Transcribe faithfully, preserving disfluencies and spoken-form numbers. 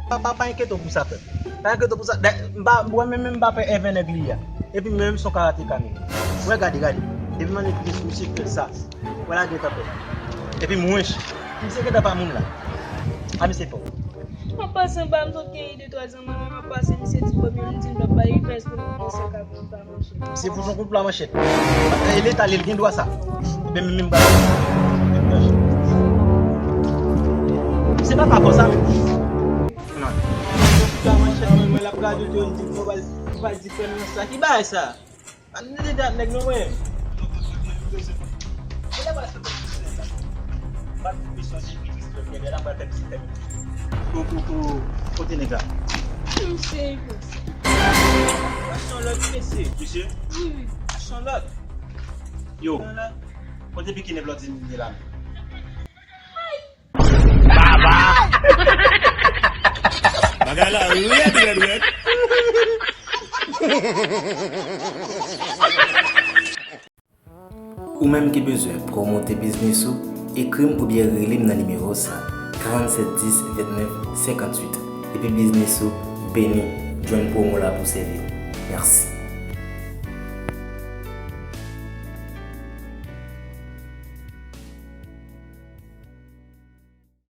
Pa, pa, pa enkyete w pou sa, frè. Pa enkyete w pou sa. Dayè, m pa, mwen menm, menm m pa pè èvè nèg li a. Epi mwen menm se yon karateka nèg. Wè, gade, gade. Depi m annik vin sou misye fè sa. Wè, la gentan fè. Epi mwen, misye gentan pa moun la. A, misye fò. M ap pase anba, m sot gen ide twa zanmi mwen, m ap pase, misye di, bon, men m di l, m ap bay rivès pou m konn sa k ap Se pou son koup la manchèt. E leta li, li gen dwa sa. Ebyen, men, men, men, se pa pa konsa. Non. Koup la manchèt, mwen, mwen, l ap radote, yon di, mwen, pral, pral di frè m nan sa. Ki bagay sa? Ann di dat nèg nou, mwen. Ou, ou, ou, kote nèg la? Misye, mesye. Aksyon lòd, mesye. Mesye? Wi, wi. Aksyon lòd. Yo. Kote pikinè lòd di m ye la? Baba! Bagay la rèd, rèd, rèd. Ou menm ki bezwen pwomote biznis ou, ekri m oubyen rele m nan nimewo sa, karannsèt dis vennèf senkanntuit, epi biznis ou beni, jwenn pwomo la pou sèvi w. Mèsi.